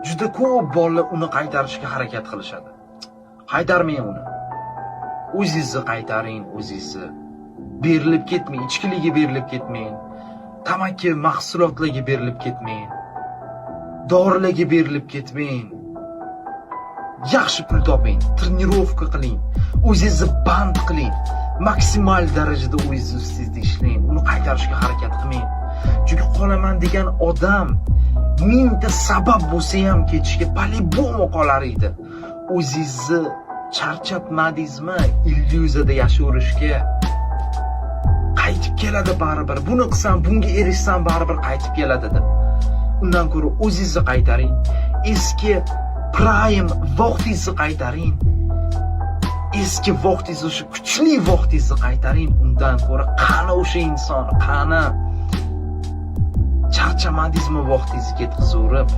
Juda ko'p bolalar uni qaytarishga harakat qilishadi. Qaytarmang uni. O'zingizni qaytaring, o'zingizni. Berilib ketmang, ichkilikka berilib ketmang. Tamaki mahsulotlarga berilib ketmang. Dorilarga berilib ketmang. Yaxshi pul toping, тренировка qiling, o'zingizni band qiling. Maksimal darajada o'zingizni ustingizda ishlang, uni qaytarishga harakat qilmang. Chunki qolaman degan odam mingta sabab bo'lsa ham ketishga по-любому qolar edi. O'zingizni charchatmadingizmi illyuziyada yashayverishga? Qaytib keladi baribir. Buni qilsam, bunga erishsam, baribir qaytib keladi deb. Undan ko'ra o'zingizni qaytaring. Eski prime vaqtingizni qaytaring. Eski vaqtingizni, o'sha kuchli vaqtingizni qaytaring. Undan ko'ra qani o'sha inson, qani? Charchamadingizmi vaqtingizni ketkazaverib?